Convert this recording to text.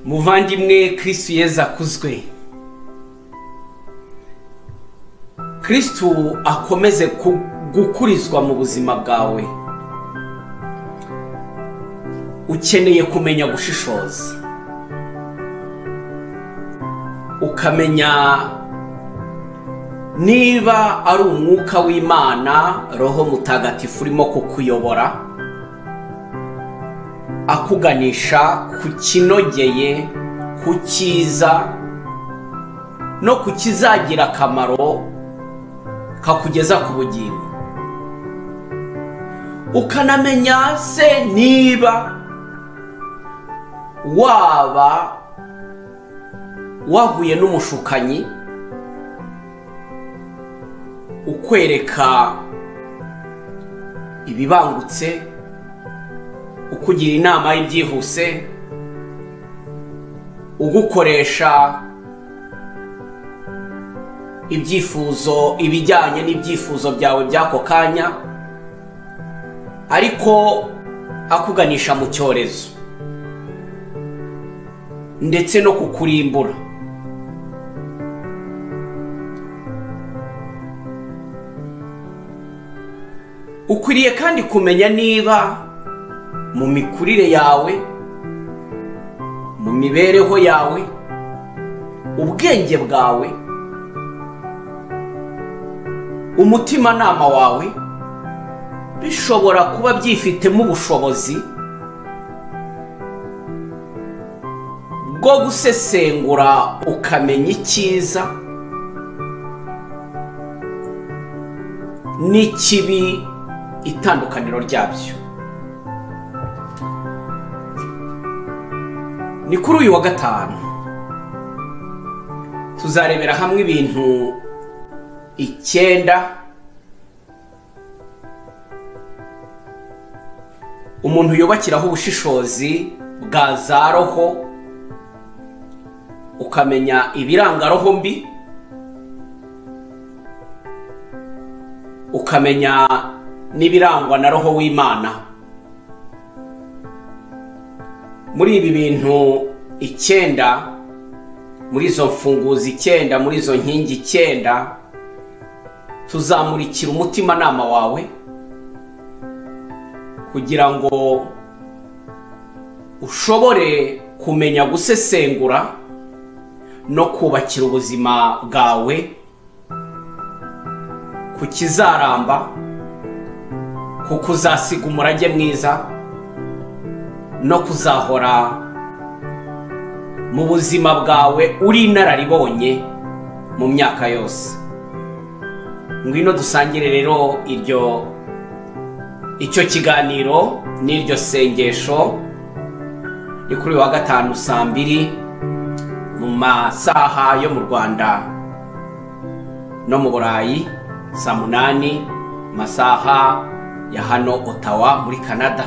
Muvandimwe, Kristu Yezu akuzwe. Kristu akomeze gukurizwa mu buzima bwawe. Ukeneye kumenya gushishoza, ukamenya niba ari umwuka w'Imana, Roho Mutagatifu urimo kukuyobora, akuganisha ku kinogeye, ku cyiza no ku kizagira akamaro kakugeza ku bugingo. Ukanamenya se niba waba wahuye n'umushukanyi ukwereka ibibangutse, ukugira inama y'ibyihuse, ugukoresha ibyifuzo, ibijyanye n'ibyifuzo byawe by'ako kanya, ariko akuganisha mu cyorezo ndetse no kukurimbura. Ukwiriye kandi kumenya niba mu mikurire yawe, mu mibereho yawe, ubwenge bwawe, umutimanama wawe bishobora kuba byifitemo ubushobozi bwo gusesengura ukamenya icyiza n'ikibi, itandukaniro ryabyo. Ni kuri uyu wa gatanu tuzarebera hamwe ibintu 9 umuntu yubakiraho ubushishozi bwa za roho, ukamenya ibiranga roho mbi, ukamenya n'ibirangwa na roho w'Imana. Muri ibi bintu 9, muri izo mfunguzi 9, muri izo nkingi 9, tuzamurikira umutimanama wawe kugira ngo ushobore kumenya gusesengura no kubakira ubuzima bwawe ku kizaramba, ku kuzasiga umurage mwiza no kuzahora mu buzima bwawe uri inararibonye mu myaka yose. Ngwino dusangire rero icyo kiganiro n'iryo sengesho. Ni kuri wa gatanu saa 2 mu masaha yo mu Rwanda no mu Burayi, saa 8 masaha ya hano Ottawa muri Canada.